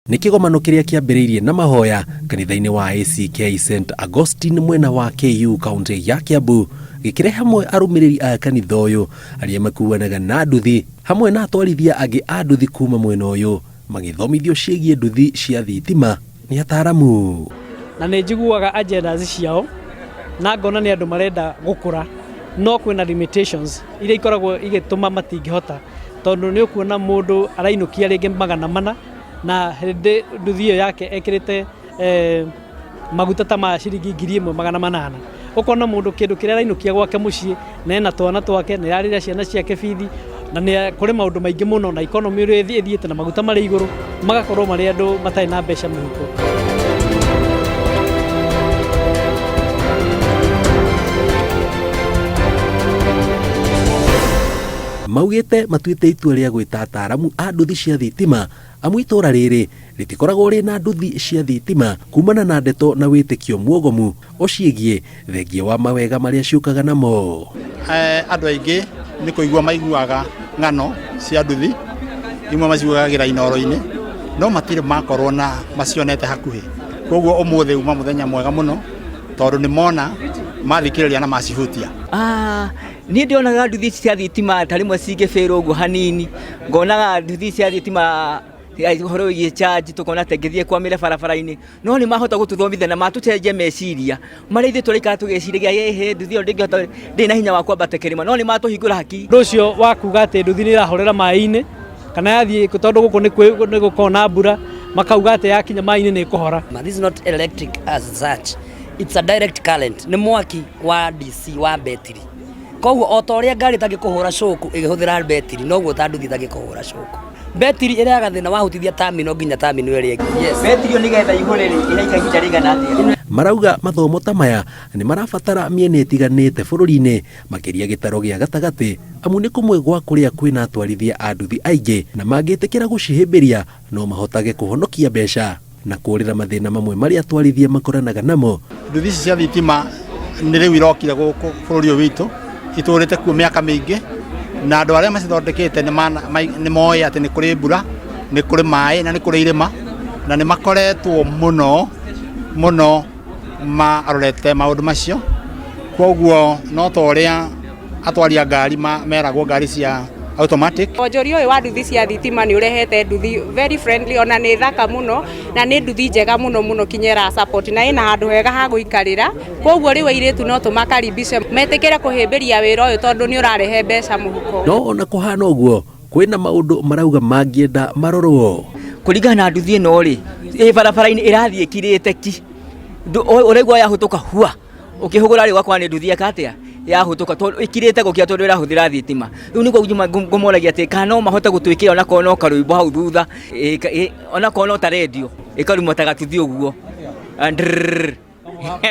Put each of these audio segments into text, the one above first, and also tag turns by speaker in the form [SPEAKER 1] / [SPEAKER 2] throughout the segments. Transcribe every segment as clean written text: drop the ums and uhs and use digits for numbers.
[SPEAKER 1] Nĩ kĩgomano kĩrĩa kĩambĩrĩirie na mahoya kanitha-inĩ wa ACK St Augustine mwena wa KU kaunti ya Kiambu, gĩkĩrehe hamwe arũmĩrĩri a kanitha ũyũ arĩa makuanaga na nduthi hamwe na atwarithia angĩ a nduthi kuma mwena ũyũ, magĩthomithio ciĩgiĩ nduthi cia thitima nĩ ataaramu.
[SPEAKER 2] Na nĩ njiguaga agendas ciao na ngona nĩ andũ marenda gũkũra, no kwĩna limitations iria ikoragwo igĩtũma matingĩhota, tondũ nĩ ũkuona mũndũ arainũkia rĩngĩ 400 na hĩndĩ nduthi ĩyo yake ekĩrĩte maguta ta ma ciringi 1800. Ũkona mũndũ kĩndũ kĩrĩa arainũkia gwake mũciĩ, na ena twana twake, nĩ ararĩhĩra ciana ciake bithi, na nĩ kũrĩ maũndũ maingĩ mũno, na economy ũrĩa ĩthiĩte na maguta marĩ igũrũ, magakorwo marĩ andũ matarĩ na mbeca mĩhuko.
[SPEAKER 1] Maugĩte matuĩte itua rĩa gwĩta ataaramu a nduthi cia thitima, amu itũra rĩrĩ rĩtikoragwo rĩna nduthi cia thitima kumana na ndeto na wĩtĩkio muogomu ũciĩgiĩ thengia wa mawega marĩa ciũkaga namo.
[SPEAKER 3] Andũ aingĩ nĩ kũigua maiguaga ng'ano cia nduthi, imwe maciguagĩra inoro-inĩ, no matirĩ makorwo na macionete hakuhĩ. Koguo ũmũthĩ uma mũthenya mwega mũno, tondũ nĩ mona, mathikĩrĩria na macihutia.
[SPEAKER 4] Niĩ ndionaga nduthi ici cia thitima ta rĩmwe cingĩbĩrwo ũguo hanini, ngonaga nduthi cia thitima ũhoro wĩgiĩ charge tũkona ta ĩngĩthiĩ ĩkwamĩre barabara-inĩ, no nĩ mahota gũtũthomithia na matũcenjia meciria marĩa ithuĩ tũraikara tũgĩciragia, ĩhĩ nduthi ĩyo ndĩngĩhota, ndĩrĩ na hinya wa kwambata kĩrĩma, no nĩ matũhingũra hakiri.
[SPEAKER 2] Ũndũ ũcio wa kuga atĩ nduthi nĩ ĩrahorera maĩ-inĩ kana yathiĩ, tondũ gũkũ nĩ gũkoragwo na mbura, makauga atĩ yakinya maĩ-inĩ nĩ ĩkũhora.
[SPEAKER 5] This is not electric as such. It's a direct current. Nĩ mwaki wa DC wa betiri. Koguo o ta ũrĩa ngari ĩtangĩkũhũra coku ĩgĩhũthĩra betiri, noguo ta nduthi ĩtangĩkũhũra coku. Betiri ĩrehaga thĩna wahutithia terminal nginya terminal ĩrĩa ĩngĩ. Yes.
[SPEAKER 4] Betiri ĩyo nĩgetha ĩihũre rĩ, ĩraikara ihinda rĩigana atĩa?
[SPEAKER 1] Marauga mathomo ta maya nĩ marabatara mĩena ĩtiganĩte bũrũri-inĩ, makĩria gĩtaro gĩa gatagatĩ, amu nĩ kũmwe gwa kũrĩa kwĩna atwarithia a nduthi aingĩ na mangĩtĩkĩra gũcihĩmbĩria no mahotage kũhonokia mbeca na kũrĩra mathĩna mamwe marĩa atwarithia makoranaga namo.
[SPEAKER 3] Nduthi ici cia thitima nĩ rĩu irokire gũkũ bũrũri ũyũ witũ, itũrĩte kuo mĩaka mĩingĩ, na andũ arĩa macithondekete nĩ moĩ atĩ nĩ kũrĩ mbura, nĩ kũrĩ maĩ na nĩ kũrĩ irĩma, na nĩ makoretwo mũno mũno marorete maũndũ macio. Koguo no ta ũrĩa atwari a ngari meragwo ngari cia automatic.
[SPEAKER 6] Wonjoria ũyũ wa nduthi cia thitima nĩ ũrehete nduthi very friendly, ona nĩ thaka mũno na nĩ nduthi njega mũno mũno kinya ĩra support na ĩna handũ hega ha gũikarĩra. Koguo rĩu airĩtu no tũmakaribishe metĩkĩre kũhĩmbĩria wĩra ũyũ tondũ nĩ ũrarehe mbeca mũhuko.
[SPEAKER 1] No ona kũhana ũguo, kwĩna maũndũ marauga mangĩenda marorwo.
[SPEAKER 4] Kũringana na nduthi ĩno rĩ, ĩ barabara-inĩ ĩrathiĩ ĩkirĩte ki, ũraigua yahũtũka hua, ũkĩhũgũra rĩ ũgakora nĩ nduthi eka atĩa, yahũtũka, tondũ ĩkirĩte gũkira tondũ ĩrahũthĩra thitima. Rĩu nĩguo ngũmoragia atĩ kana no mahote gũtwĩkĩra onakorwo no karwĩmbo hau thutha, onakorwo no ta rendio, ĩkaruma ta gatuthi ũguo,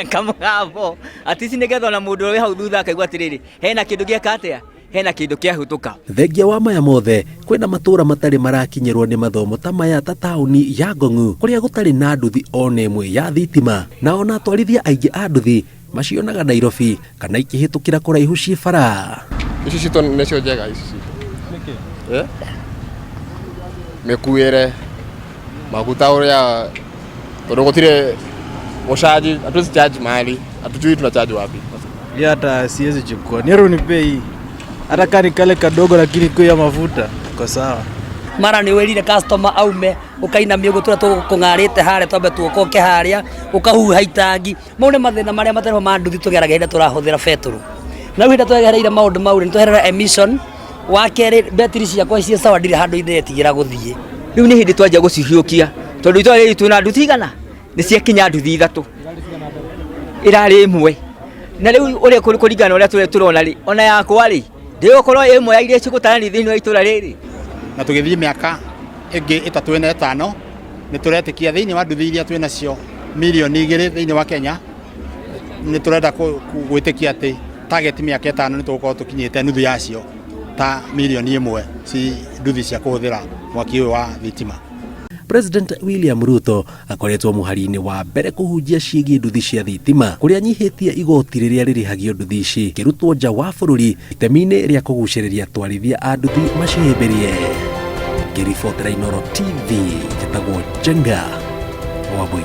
[SPEAKER 4] kamũgambo, at least nĩgetha ona mũndũ ũrĩa wĩ hau thutha akaigua atĩrĩrĩ, hena kĩndũ gĩeka atĩa, hena kĩndũ kĩahũtũka.
[SPEAKER 1] Thengia wa maya mothe, kwĩna matũra matarĩ marakinyĩrwo nĩ mathomo ta maya ta taũni ya Ngong'u kũrĩa gũtarĩ na nduthi ona ĩmwe ya thitima, na ona atwarithia aingĩ a nduthi macionaga Nairobi kana ikĩhĩtũkĩra kũraihu ciĩ bara.
[SPEAKER 7] Ici citũ nĩcio njega ici citũ.
[SPEAKER 2] Nĩkĩ?
[SPEAKER 7] Mĩkuĩre, maguta ũrĩa, tondũ gũtirĩ gũcaji, hatuwezi charge mahali, hatujui tuna charge wapi.
[SPEAKER 8] Ya hata siwezi chukua. Ni unipe hii. Hata kani kale kadogo lakini kwa ya mafuta kwa sawa.
[SPEAKER 5] Mara nĩ wĩrire customer aume ũkainamia ũguo tũrĩa tũkũng'arĩte harĩa twambe tuokoke harĩa ũkahuha itangi. Mau nĩ mathĩna marĩa matereba ma nduthi tũgeragĩra hĩndĩ ĩrĩa tũrahũthĩra betũrũ. Na rĩu hĩndĩ ĩrĩa twehereire maũndũ mau rĩ, nĩ tweherera emission. Wa kerĩ betiri ciakwa ciĩ sawa ndirĩ handũ indetigĩra gũthiĩ.
[SPEAKER 4] Rĩu nĩ hĩndĩ twanjia gũcihiũkia tondũ itũra rĩrĩ twĩna nduthi igana, nĩ ciakinya nduthi ithatũ, ĩrarĩ ĩmwe. Na rĩu ũrĩa kũringana na ũrĩa tũrona rĩ, ona yakwa rĩ, ndĩgũkorwo ĩ ĩmwe ya iria cigũtaranio thĩinĩ wa itũra rĩrĩ.
[SPEAKER 3] Na tũgĩthiĩ mĩaka ĩngĩ ĩtatũ ĩna ĩtano, nĩ tũretĩkia thĩinĩ wa nduthi iria twĩ nacio 2 mirioni thĩinĩ wa Kenya, nĩ tũrenda gwĩtĩkia atĩ target mĩaka ĩtano nĩ tũgũkorwo tũkinyĩte nuthu yacio ta 1 mirioni ci nduthi cia kũhũthĩra mwaki ũyũ wa thitima.
[SPEAKER 1] President William Ruto akoretwo mũhari-inĩ wa mbere kũhunjia ciĩgiĩ nduthi cia thitima, kũrĩa anyihĩtie igoti rĩrĩa rĩrĩhagio nduthi ici ikĩrutwo nja wa bũrũri itemi-inĩ rĩa kũgucĩrĩria atwarithia a nduthi macihĩmbĩrie. Ngĩribotera Inooro TV, njĩtagwo Njenga Wambui.